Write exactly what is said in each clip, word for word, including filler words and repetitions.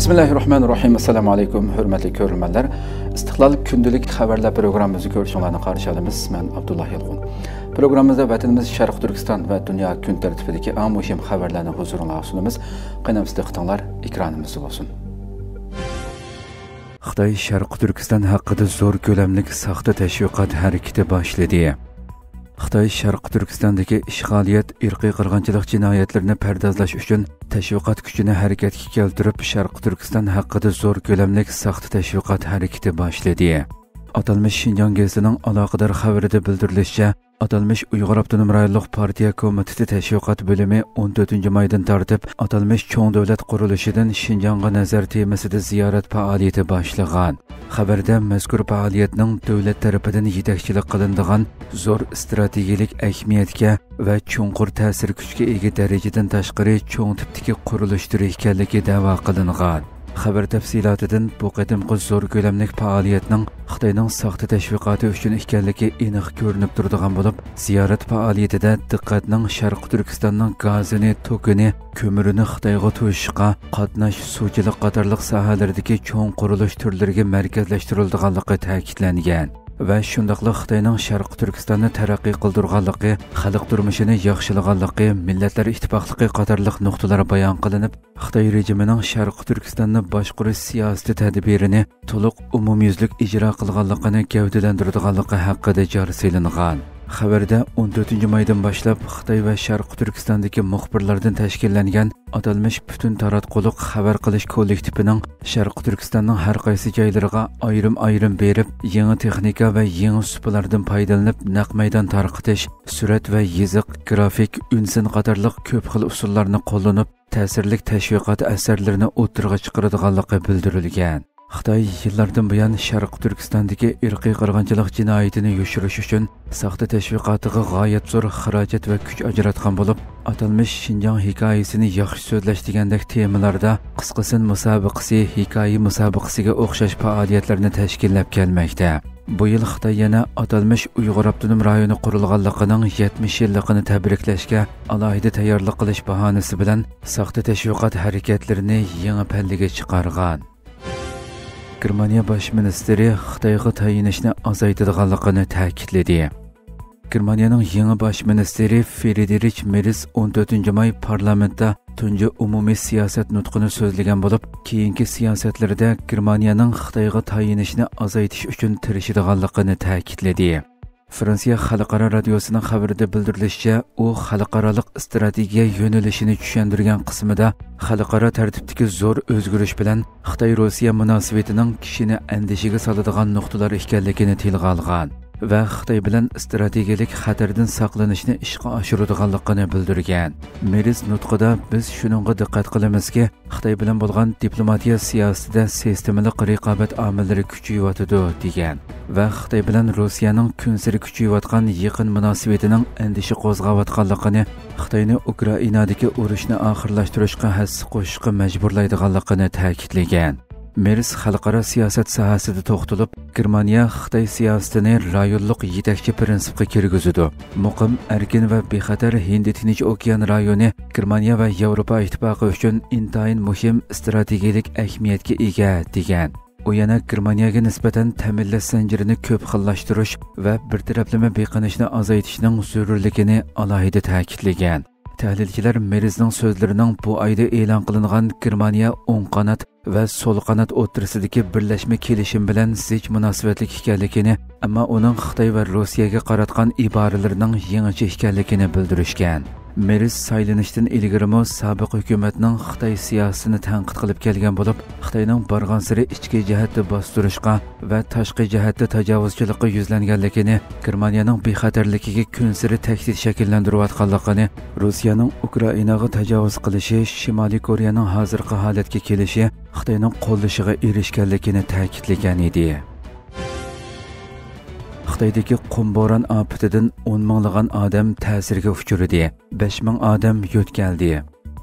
بىسمىللاھىررەھمانىررەھىم. ئەسسالامۇ ئەلەيكۇم، ھۆرمەتلىك كۆرۈرمەنلەر. ئىستىقلال كۈندىلىك خەۋەرلەر پروگراممىمىزنى كۆرۈشۈڭلارنى قارشى ئالىمىز. مەن ئابدۇللا يالقۇن. پروگراممىمىزدا ۋەتىنىمىز شەرقىي تۈركىستان ۋە دۇنيا كۈن تەرتىپىدىكى ئەڭ مۇھىم خەۋەرلەرنى ھۇزۇرۇڭلارغا سۇنىمىز. قېنى ئەمىسە دىققىتىڭلار ئېكرانىمىزدا بولسۇن. خىتاي شەرقىي تۈركىستان ھەققىدە زور كۆلەملىك ساختا تەشۋىقات ھەرىكىتى باشلىدى. خىتاي شەرقىي تۈركىستاندىكى ئىشغالىيەت، ئىرقىي قىرغىنچىلىق جىنايەتلىرىنى پەردازلاش ئۈچۈن تەشۋىقات كۈچىنى ھەرىكەتكە كەلتۈرۈپ، شەرقىي تۈركىستان ھەققىدە زور كۆلەملىك ساختا تەشۋىقات ھەرىكىتى باشلىدى. ئاتالمىش شىنجاڭ گېزىتىنىڭ ئالاقىدار خەۋىرىدە بىلدۈرۈلۈشىچە، ئاتالمىش ئۇيغۇر ئاپتونوم رايونلۇق پارتىيە كومىتېتى تەشۋىقات بۆلۈمى ئون تۆتىنچى مايدىن تارتىپ ئاتالمىش چوڭ دۆلەت قۇرۇلۇشىدىن شىنجاڭغا نەزەر تېمىسىدە زىيارەت پائالىيىتى باشلىغان. خەۋەردە مەزكۇر پائالىيەتنىڭ دۆلەت تەرىپىدىن يېتەكچىلىك قىلىنىدىغان زور ئىستراتېگىيەلىك ئەھمىيەتكە ۋە چوڭقۇر تەسىر كۈچكە ئىگە دەرىجىدىن تاشقىرى چوڭ تىپتىكى قۇرۇلۇش تۈرى ئىكەنلىكى دەۋا قىلىنغان. خەۋەر تەپسىلاتىدىن بۇ قېتىمقى زور كۆلەملىك پائالىيەتنىڭ خىتاينىڭ ساختا تەشۋىقاتى ئۈچۈن ئىكەنلىكى ئېنىق كۆرۈنۈپ تۇرىدىغان بولۇپ، زىيارەت پائالىيىتىدە دىققەتنىڭ شەرقىي تۈركىستاننىڭ گازىنى، توكىنى، كۆمۈرىنى خىتايغا توشۇشقا، قاتناش، سۇچىلىق قاتارلىق ساھەلەردىكى چوڭ قۇرۇلۇش تۈرلىرىگە مەركەزلەشتۈرۈلىدىغانلىقى تەكىتلەنگەن. ۋە شۇنداقلا خىتاينىڭ شەرقىي تۈركىستاننى تەرەققىي قىلدۇرغانلىقى، خەلق تۇرمۇشىنى ياخشىلىغانلىقى، مىللەتلەر ئىتتىپاقلىقى قاتارلىق نۇقتىلار بايان قىلىنىپ، خىتاي رېجىمىنىڭ شەرقىي تۈركىستاننى باشقۇرۇش سىياسىتى تەدبىرىنى تولۇق ئومۇميۈزلۈك ئىجرا قىلغانلىقىنى گەۋدىلەندۈرىدىغانلىقى ھەققىدە جار سېلىنغان. خەۋەردە ئون تۆتىنچى مايدىن باشلاپ خىتاي ۋە شەرقىي تۈركىستاندىكى مۇخبىرلاردىن تەشكىللەنگەن ئاتالمىش پۈتۈن تاراتقۇلۇق خەۋەر قىلىش كوللېكتىپىنىڭ شەرقىي تۈركىستاننىڭ ھەر قايسى جايلىرىغا ئايرىم-ئايرىم بېرىپ، يېڭى تېخنىكا ۋە يېڭى سۇپىلاردىن پايدىلىنىپ، نەق مەيدان تارقىتىش، سۈرەت ۋە يېزىق، گرافىك، ئۈنسىن قاتارلىق كۆپ خىل ئۇسۇللارنى قوللىنىپ، تەسىرلىك تەشۋىقات ئەسەرلىرىنى ئوتتۇرىغا چىقىرىدىغانلىقى بىلدۈرۈلگەن. خىتاي يىللاردىن بۇيان شەرقىي تۈركىستاندىكى ئىرقىي قىرغىنچىلىق جىنايىتىنى يوشۇرۇش ئۈچۈن ساختا تەشۋىقاتىغا غايەت زور خىراجەت ۋە كۈچ ئاجراتقان بولۇپ، ئاتالمىش شىنجاڭ ھېكايىسىنى ياخشى سۆزلەش دېگەندەك تېمىلاردا قىسقا سىن مۇسابىقىسى، ھېكايە مۇسابىقىسىگە ئوخشاش پائالىيەتلەرنى تەشكىللەپ كەلمەكتە. بۇ يىل خىتاي يەنە ئاتالمىش ئۇيغۇر ئاپتونوم رايونى قۇرۇلغانلىقىنىڭ يەتمىش يىللىقىنى تەبرىكلەشكە ئالاھىدە تەييارلىق قىلىش باھانىسى بىلەن ساختا تەشۋىقات ھەرىكەتلىرىنى يېڭى پەللىگە چىقارغان. گېرمانىيە باش مىنىستىرى خىتايغا تايىنىشنى ئازايتىدىغانلىقىنى تەكىتلىدى. گېرمانىيەنىڭ يېڭى باش مىنىستىرى فرېدېرىچ مېرز ئون تۆتىنچى ماي پارلامېنتتا تۇنجى ئومۇمىي سىياسەت نۇتقىنى سۆزلىگەن بولۇپ، كېيىنكى سىياسەتلىرىدە گېرمانىيەنىڭ خىتايغا تايىنىشنى ئازايتىش ئۈچۈن تىرىشىدىغانلىقىنى تەكىتلىدى. فرانسىيە خەلقئارا رادىيوسىنىڭ خەۋىرىدە بىلدۈرۈلۈشىچە، ئۇ خەلقئارالىق ئىستراتېگىيە يۆنىلىشىنى چۈشەندۈرگەن قىسمىدا خەلقئارا تەرتىپتىكى زور ئۆزگىرىش بىلەن خىتاي-روسىيە مۇناسىۋىتىنىڭ كىشىنى ئەندىشىگە سالىدىغان نۇقتىلار ئىكەنلىكىنى تىلغا ئالغان ۋە خىتاي بىلەن ئىستراتېگىيەلىك خەتەردىن ساقلىنىشنى ئىشقا ئاشۇرىدىغانلىقىنى بىلدۈرگەن. مېرز نۇتقىدا، بىز شۇنىڭغا دىققەت قىلىمىزكى، خىتاي بىلەن بولغان دىپلوماتىيە سىياسىتىدە سىستېمىلىق رىقابەت ئامىللىرى كۈچىيىۋاتىدۇ، دېگەن ۋە خىتاي بىلەن روسىيەنىڭ كۈنسېرى كۈچىيىۋاتقان يېقىن مۇناسىۋىتىنىڭ ئەندىشە قوزغاۋاتقانلىقىنى، خىتاينى ئۇكرائىنادىكى ئۇرۇشنى ئاخىرلاشتۇرۇشقا ھەسسە قوشۇشقا مەجبۇرلايدىغانلىقىنى تەكىتلىگەن. مېرس خەلقئارا سىياسەت ساھەسىدە توختىلىپ، گېرمانىيە خىتاي سىياسىتىنى رايونلۇق يېتەكچى پىرىنسىپقا كىرگۈزىدۇ. مۇقىم، ئەركىن ۋە بىخەتەر ھىندى تىنچ ئوكيان رايونى گېرمانىيە ۋە ياۋروپا ئىتتىپاقى ئۈچۈن ئىنتايىن مۇھىم ئىستراتېگىيەلىك ئەھمىيەتكە ئىگە، دېگەن. ئۇ يەنە گېرمانىيەگە نىسبەتەن تەمىنلەش زەنجىرىنى كۆپ خىللاشتۇرۇش ۋە بىر تەرەپلىمە بېقىنىشنى ئازايتىشنىڭ زۆرۈرلۈكىنى ئالاھىدە تەكىتلىگەن. تەھلىلچىلەر مېرزنىڭ سۆزلىرىنىڭ بۇ ئايدا ئېلان قىلىنغان گېرمانىيە ئوڭ قانات ۋە سول قانات ئوتتۇرىسىدىكى بىرلەشمە كېلىشىم بىلەن زىچ مۇناسىۋەتلىك ئىكەنلىكىنى، ئەمما ئۇنىڭ خىتاي ۋە روسىيەگە قاراتقان ئىبارىلىرىنىڭ يېڭىچە ئىكەنلىكىنى بىلدۈرۈشكەن. مېرس سايلىنىشتىن ئىلگىرىمۇ سابىق ھۆكۈمەتنىڭ خىتاي سىياسىتىنى تەنقىد قىلىپ كەلگەن بولۇپ، خىتاينىڭ بارغانسېرى ئىچكى جەھەتتە باستۇرۇشقا ۋە تاشقى جەھەتتە تاجاۋۇزچىلىققا يۈزلەنگەنلىكىنى، گېرمانىيەنىڭ بىخەتەرلىكىگە كۈنسېرى تەھدىت شەكىللەندۈرۈۋاتقانلىقىنى، روسىيەنىڭ ئۇكرائىناغا تاجاۋۇز قىلىشى، شىمالىي كورېيەنىڭ ھازىرقى ھالەتكە كېلىشى خىتاينىڭ قوللىشىغا ئېرىشكەنلىكىنى تەكىتلىگەن ئىدى. خىتايدىكى قۇم بوران ئاپىتىدىن ئون مىڭلىغان ئادەم تەسىرگە ئۇچرىدى، بەش مىڭ ئادەم يۆتكەلدى.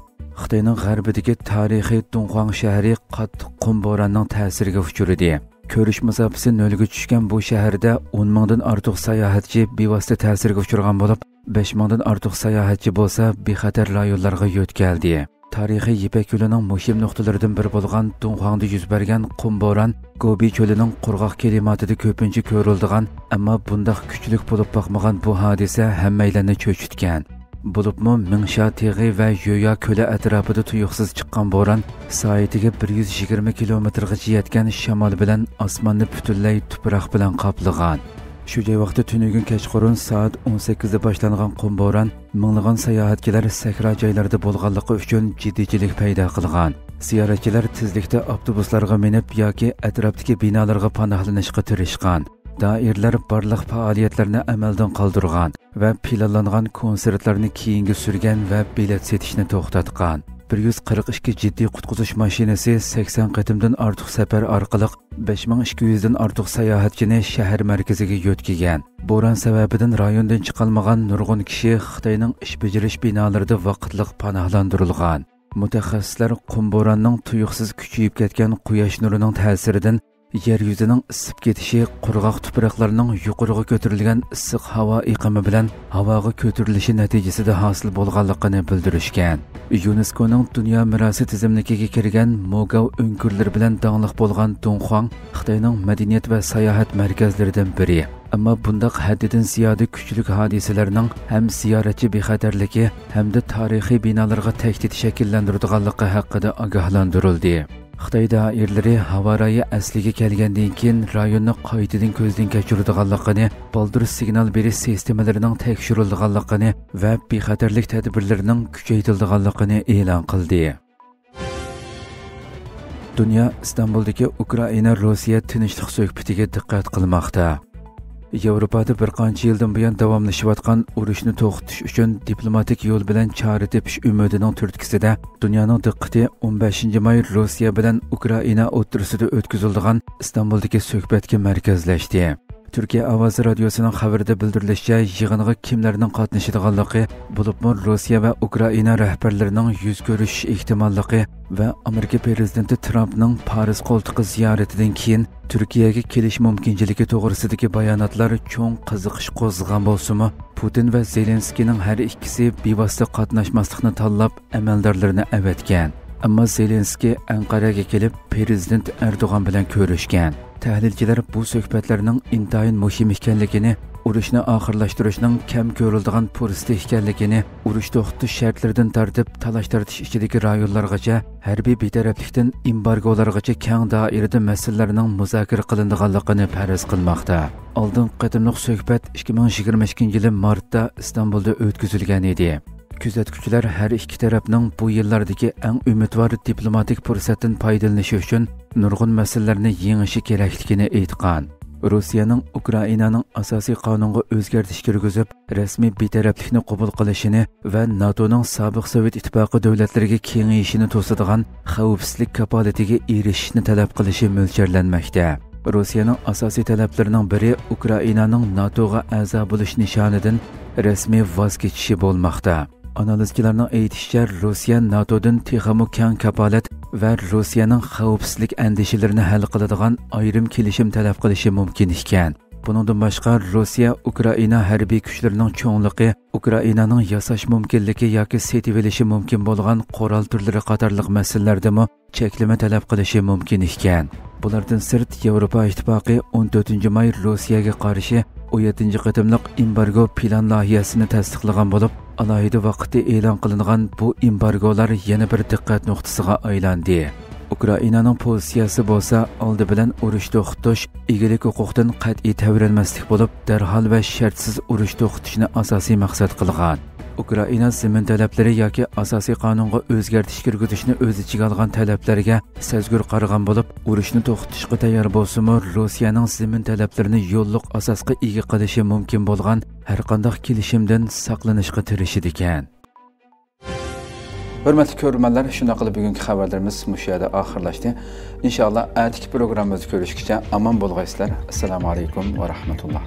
خىتاينىڭ غەربىدىكى تارىخىي دۇڭخۇاڭ شەھىرى قاتتىق قۇم بوراننىڭ تەسىرىگە ئۇچرىدى. كۆرۈش مۇساپىسى نۆلگە چۈشكەن بۇ شەھەردە ئون مىڭدىن ئارتۇق ساياھەتچى بىۋاسىتە تەسىرگە ئۇچرىغان بولۇپ، بەش مىڭدىن ئارتۇق ساياھەتچى بولسا بىخەتەر رايونلارغا يۆتكەلدى. تارىخىي يىپەك يولىنىڭ مۇھىم نۇقتىلىرىدىن بىرى بولغان دۇڭخۇاڭدا يۈز بەرگەن قۇم بوران گوبى چۆلىنىڭ قۇرغاق كىلىماتىدا كۆپىنچە كۆرۈلىدىغان، ئەمما بۇنداق كۈچلۈك بولۇپ باقمىغان بۇ ھادىسە ھەممەيلەننى چۆچۈتكەن. بولۇپمۇ مىڭشا تېغى ۋە يۆيا كۆلى ئەتراپىدا تۇيۇقسىز چىققان بوران سائىتىگە بىر يۈز يىگىرمە كىلومېتىرغىچە يەتكەن شامال بىلەن ئاسماننى پۈتۈنلەي تۇپراق بىلەن قاپلىغان. شۇ جاي ۋاقتى تۈنۈگۈن كەچقۇرۇن سائەت ئون سەككىزدە باشلانغان قۇم بوران مىڭلىغان ساياھەتچىلەر سەھرا جايلىرىدا بولغانلىقى ئۈچۈن جىددىيچىلىك پەيدا قىلغان. زىيارەتچىلەر تېزلىكتە ئاپتوبۇسلارغا مىنىپ ياكى ئەتراپتىكى بىنالارغا پاناھلىنىشقا تىرىشقان. دائىرىلەر بارلىق پائالىيەتلەرنى ئەمەلدىن قالدۇرغان ۋە پىلانلانغان كونسېرتلارنى كېيىنگە سۈرگەن ۋە بېلەت سېتىشنى توختاتقان. بىر يۈز قىرىق ئىككى جىددىي قۇتقۇزۇش ماشىنىسى سەكسەن قېتىمدىن ئارتۇق سەپەر ئارقىلىق بەش مىڭ ئىككى يۈزدىن ئارتۇق ساياھەتچىنى شەھەر مەركىزىگە يۆتكىگەن. بوران سەۋەبىدىن رايوندىن چىقالمىغان نۇرغۇن كىشى خىتاينىڭ ئىش بېجىرىش بىنالىرىدا ۋاقىتلىق پاناھلاندۇرۇلغان. مۇتەخەسسىسلەر قۇم بوراننىڭ تۇيۇقسىز كۈچىيىپ كەتكەن قۇياش نۇرىنىڭ تەسىرىدىن يەر يۈزىنىڭ ئىسسىپ كېتىشى، قۇرغاق تۇپراقلارنىڭ يۇقىرىغا كۆتۈرۈلگەن ئىسسىق ھاۋا ئېقىمى بىلەن ھاۋاغا كۆتۈرۈلۈشى نەتىجىسىدە ھاسىل بولغانلىقىنى بىلدۈرۈشكەن. يۇنېسكونىڭ دۇنيا مىراسى تىزىملىكىگە كىرگەن موگاۋ ئۆڭكۈرلىرى بىلەن داڭلىق بولغان دۇڭخۇاڭ خىتاينىڭ مەدەنىيەت ۋە ساياھەت مەركەزلىرىدىن بىرى. ئەمما بۇنداق ھەددىدىن زىيادە كۈچلۈك ھادىسىلەرنىڭ ھەم زىيارەتچى بىخەتەرلىكى، ھەمدە تارىخىي بىنالارغا تەھدىت شەكىللەندۈرىدىغانلىقى ھەققىدە ئاگاھلاندۇرۇلدى. خىتاي دائىرىلىرى ھاۋا رايى ئەسلىگە كەلگەندىن كېيىن رايوننى قايتىدىن كۆزدىن كەچۈرىدىغانلىقىنى، بالدۇر سىگنال بېرىش سىستېمىلىرىنىڭ تەكشۈرۈلىدىغانلىقىنى ۋە بىخەتەرلىك تەدبىرلىرىنىڭ كۈچەيتىلىدىغانلىقىنى ئېلان قىلدى. دۇنيا ئىستانبۇلدىكى ئۇكرائىنا روسىيە تىنچلىق سۆھبىتىگە دىققەت قىلماقتا. ياۋروپادا بىر قانچە يىلدىن بۇيان داۋاملىشىۋاتقان ئۇرۇشنى توختىتىش ئۈچۈن دىپلوماتىك يول بىلەن چارە تېپىش ئۈمىدىنىڭ تۈرتكىسىدە، دۇنيانىڭ دىققىتى ئون بەشىنچى ماي روسىيە بىلەن ئۇكرائىنا ئوتتۇرىسىدا ئۆتكۈزۈلىدىغان ئىستانبۇلدىكى سۆھبەتكە مەركەزلەشتى. تۈركىيە ئاۋازى رادىيوسىنىڭ خەۋىرىدە بىلدۈرۈلۈشىچە، يىغىنغا كىملەرنىڭ قاتنىشىدىغانلىقى، بولۇپمۇ روسىيە ۋە ئۇكرائىنا رەھبەرلىرىنىڭ يۈز كۆرۈشۈش ئېھتىماللىقى ۋە ئامېرىكا پىرېزىدېنتى ترامپنىڭ پارس قولتۇقى زىيارىتىدىن كېيىن تۈركىيەگە كېلىش مۇمكىنچىلىكى توغرىسىدىكى باياناتلار چوڭ قىزىقىش قوزغىغان بولسىمۇ، پۇتىن ۋە زېلېنسكىينىڭ ھەر ئىككىسى بىۋاسىتە قاتناشماسلىقنى تاللاپ، ئەمەلدارلىرىنى ئەۋەتكەن. ئەمما زېلېنسكىي ئەنقەرەگە كېلىپ، پىرېزىدېنت ئەردوغان بىلەن كۆرۈشكەن. تەھلىلچىلەر بۇ سۆھبەتلەرنىڭ ئىنتايىن مۇھىم ئىكەنلىكىنى، ئۇرۇشنى ئاخىرلاشتۇرۇشنىڭ كەم كۆرۈلىدىغان پۇرسىتى ئىكەنلىكىنى، ئۇرۇش توختىتىش شەرتلىرىدىن تارتىپ تالاش-تارتىش ئىچىدىكى رايونلارغىچە، ھەربىي بىتەرەپلىكتىن ئېمبارگولارغىچە كەڭ دائىرىدە مەسىلىلەرنىڭ مۇزاكىرە قىلىنىدىغانلىقىنى پەرەز قىلماقتا. ئالدىنقى قېتىملىق سۆھبەت ئىككى مىڭ يىگىرمە ئىككىنچى يىلى مارتتا ئىستانبۇلدا ئۆتكۈزۈلگەن ئىدى. كۆزەتكۈچىلەر ھەر ئىككى تەرەپنىڭ بۇ يىللاردىكى ئەڭ ئۈمىدۋار دىپلوماتىك پۇرسەتتىن پايدىلىنىشى ئۈچۈن نۇرغۇن مەسىلىلەرنى يېڭىشى كېرەكلىكىنى ئېيتقان. روسىيەنىڭ ئۇكرائىنانىڭ ئاساسىي قانۇنغا ئۆزگەرتىش كىرگۈزۈپ، رەسمىي بىتەرەپلىكنى قوبۇل قىلىشىنى ۋە ناتونىڭ سابىق سوۋېت ئىتتىپاقى دۆلەتلىرىگە كېڭىيىشىنى توسىدىغان خەۋپسىزلىك كاپالىتىگە ئېرىشىشنى تەلەپ قىلىشى مۆلچەرلەنمەكتە. روسىيەنىڭ ئاساسىي تەلەپلىرىنىڭ بىرى ئۇكرائىنانىڭ ناتوغا ئەزا بولۇش نىشانىدىن رەسمىي ۋاز كېچىشى بولماقتا. ئانالىزچىلارنىڭ ئېيتىشىچە، روسىيە ناتودىن تېخىمۇ كەڭ كاپالەت ۋە روسىيەنىڭ خەۋپسىزلىك ئەندىشىلىرىنى ھەل قىلىدىغان ئايرىم كېلىشىم تەلەپ قىلىشى مۇمكىن ئىكەن. بۇنىڭدىن باشقا، روسىيە ئۇكرائىنا ھەربىي كۈچلىرىنىڭ چوڭلۇقى، ئۇكرائىنانىڭ ياساش مۇمكىنلىكى ياكى سېتىۋېلىشى مۇمكىن بولغان قورال تۈرلىرى قاتارلىق مەسىلىلەردىمۇ چەكلىمە تەلەپ قىلىشى مۇمكىن ئىكەن. بۇلاردىن سىرت، ياۋروپا ئىتتىپاقى ئون تۆتىنچى ماي روسىيەگە قارشى ئون يەتتىنچى قېتىملىق ئېمبارگو پىلان لايىھەسىنى تەستىقلىغان بولۇپ، ئالاھىدە ۋاقىتتا ئېلان قىلىنغان بۇ ئېمبارگولار يەنە بىر دىققەت نۇقتىسىغا ئايلاندى. ئۇكرائىنانىڭ پوزىتسىيەسى بولسا ئالدى بىلەن ئۇرۇش توختىتىش، ئىگىلىك ھوقۇقتىن قەتئىي تەۋرەنمەسلىك بولۇپ، دەرھال ۋە شەرتسىز ئۇرۇش توختىتىشنى ئاساسىي مەقسەت قىلغان. ئۇكرائىنا زېمىن تەلەپلىرى ياكى ئاساسىي قانۇنغا ئۆزگەرتىش كىرگۈزۈشنى ئۆز ئىچىگە ئالغان تەلەپلەرگە سەزگۈر قارىغان بولۇپ، ئۇرۇشنى توختىتىشقا تەييار بولسىمۇ، روسىيەنىڭ زېمىن تەلەپلىرىنى يوللۇق ئاساسقا ئىگە قىلىشى مۇمكىن بولغان ھەرقانداق كېلىشىمدىن ساقلىنىشقا تىرىشىدىكەن. ھۆرمەتلىك كۆرۈرمەنلەر، شۇنداق قىلىپ بۈگۈنكى خەۋەرلىرىمىز مۇشۇ يەردە ئاخىرلاشتى. ئىنشائاللا، ئەتىكى پروگراممىمىزدا كۆرۈشكىچە ئامان بولغايسىلەر. ئەسسالامۇ ئەلەيكۇم ۋە رەھمەتۇللا.